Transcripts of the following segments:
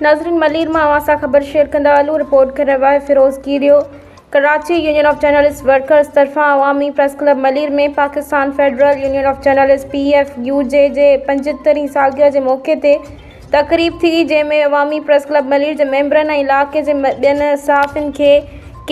ناظرين ملير مان اوهان سان خبر شيئر ڪندا هلون رپورٽ ڪري رهيو آهي Feroz Kerio Karachi union of journalist workers طرفان Awami press club Malir ۾ Pakistan federal union of journalist P F U J جي 75 هين سالگرهه جي موقعي تي تقريب ٿي جنهن ۾ عوامي پريس ڪلب ملير جي ميمبرن ۽ علائقي جي ٻين صحافين کي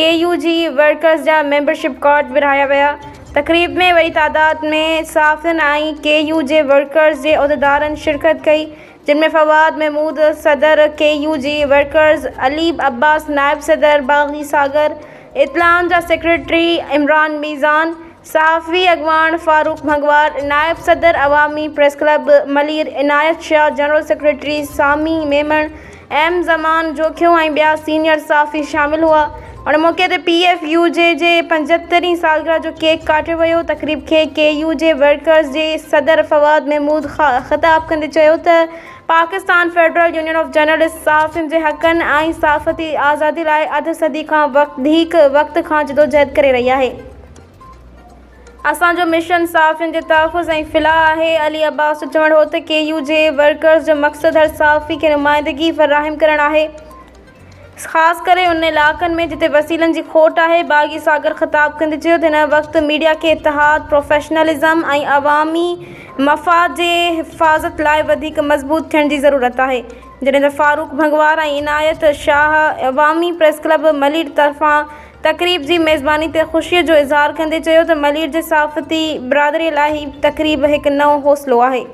ڪي يو جي ورڪرز جا ميمبرشپ ڪارڊ ورهايا ويا تقريب ۾ وڏي تعداد ۾ صحافين ۽ ڪي يو جي ورڪرز جي عهديدارن شرڪت ڪئي جن ۾ فواد محمود صدر K U J workers, Ali Abbas نائب صدر، باغي ساگر، اطلاعن جا سيڪريٽري عمران ميزان، صحافي اڳواڻ فاروق ڀنگوار، نائب صدر Awami press club Malir Inayat Shah, general secretary Sami Memon, M Zaman Jokhio ۽ ٻيا سينيئر صحافي شامل هئا. ان موقعي تي پي ايف يو جي جي 75 هين سالگرهه جو ڪيڪ ڪاٽيو ويو. تقريب کي ڪي يو جي ورڪرز جي صدر فواد محمود خطاب ڪندي چيو ته Pakistan federal union of journalist صحافين جي حقن ۽ صحافتي آزادي لاء اڌ صدي کان وڌيڪ وقت کان جدوجهد ڪري رهي آهي. اسان جو مشن صحافين جي تحفظ ۽ فلاح آهي. علي عباس جو چوڻ هو ته ڪي يو جي ورڪرز جو مقصد هر صحافي کي نمائندگي فراهم ڪرڻ آهي، خاص ڪري انهن علائقن ۾ جتي وسيلن جي کوٽ آهي. باغي ساگر خطاب ڪندي چيو ته هن وقت ميڊيا کي اتحاد، پروفيشنلزم ۽ عوامي مفاد جي حفاظت لاء وڌيڪ مضبوط ٿيڻ جي ضرورت آهي. جڏهن ته فاروق ڀنگوار ۽ عنايت شاهه عوامي پريس ڪلب ملير طرفان تقريب جي ميزباني تي خوشي جو اظهار ڪندي چيو ته ملير جي صحافتي برادري لاء هي تقريب هڪ نئون حوصلو آهي.